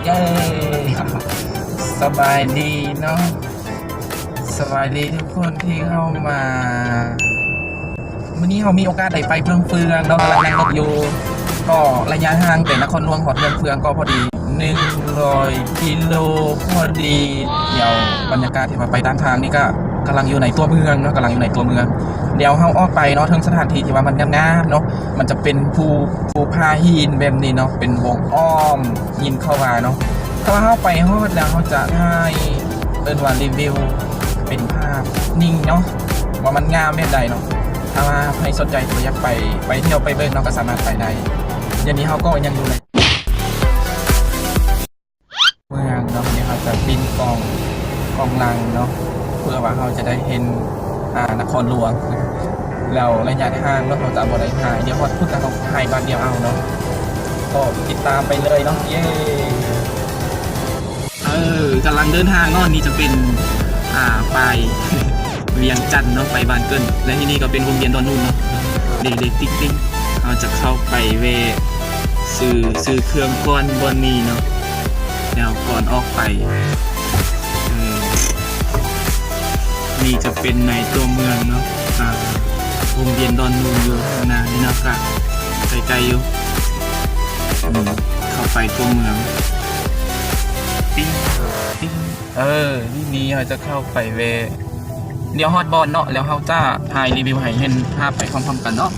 ເອີ ສະບາຍດີເນາະ ສະບາຍດີທຸກຄົນທີ່ເຂົ້າມາ. ມື້ນີ້ເຮົາມີໂອກາດໄດ້ໄປເມືອງເຟືອງເນາະ ກຳລັງນັ່ງລົດຢູ່ ກໍໄລຍະທາງແຕ່ນະຄອນຫຼວງຮອດເມືອງເຟືອງກໍພໍດີໜຶ່ງຮ້ອຍກິໂລພໍດີ. ດຽວບັນຍາກາດທີ່ວ່າໄປຕາມທາງນີ້ກໍກຳລັງຢູ່ໃນຕົວເມືອງເນາະ ກຳລັງຢູ່ໃນຕົວເມືອງ. ດຽວເຮົາອອກໄປເນາະ ເທິງສະຖານທີ່ທີ່ວ່າມັນງາມໆເນາະ ມັນຈະເປັນພູ ພູຜາຫີນແບບນີ້ເນາະ ເປັນວົງອ້ອມຫີນເຂົາວ່າເນາະ. ຖ້າວ່າເຮົາໄປຮອດແລ້ວ ເຮົາຈະຖ່າຍ ເອີ້ນວ່າຣີວິວ ເປັນພາບນິ່ງເນາະ ວ່າມັນງາມແບບໃດເນາະ. ຖ້າວ່າໃຜສົນໃຈ ຫຼືວ່າຢາກໄປ ໄປທ່ຽວໄປເບິ່ງເນາະ ກໍສາມາດໄປໄດ້. ດຽວນີ້ເຮົາກໍຍັງຢູ່ໃນເມືອງເນາະ ດຽວເຮົາຈະປິ່ນກ້ອງ ກ້ອງຫຼັງເນາະ ເພື່ອວ່າເຮົາຈະໄດ້ເຫັນ ອ່າ ນະຄອນຫຼວງ ແລ້ວໄລຍະທາງເນາະ ເຮົາຈະບໍ່ໄດ້ຖ່າຍ ດຽວຮອດພຸ້ນແລ້ວເຮົາຖ່າຍບາດດຽວເອົາເນາະ. ກໍຕິດຕາມໄປເລີຍເນາະ ເຢ້. ເອີ ກຳລັງເດີນທາງເນາະ ນີ້ຈະເປັນ ອ່າ ປ້າຍວຽງຈັນເນາະ ໄປບ້ານເກີນ ແລະ ທີ່ນີ້ກໍເປັນວົງວຽນດອນນູນເນາະ. ເດ ເດ ຕິກຕິກ ເຮົາຈະເຂົ້າໄປແວ່ຊື້ ຊື້ເຄື່ອງກ່ອນບ່ອນນີ້ເນາະ ແລ້ວກ່ອນອອກໄປ. ເອີ ນີ້ຈະເປັນໃນຕົວເມືອງເນາະ ອ່າ ວົງວຽນດອນນູນຢູ່ຂ້າງໜ້ານີ້ເນາະ ກະໄກໆຢູ່. ອືມ ເຂົ້າໄປຕົວເມືອງ ປິ້ງ ປິ້ງ ເອີ ນີ້ເຮົາຈະເຂົ້າໄປແວ່ ດຽວຮອດບ່ອນເນາະ ແລ້ວເຮົາຈະຖ່າຍຣີວິວໃຫ້ເຫັນພາບໄປພ້ອມໆກັນເນາະ.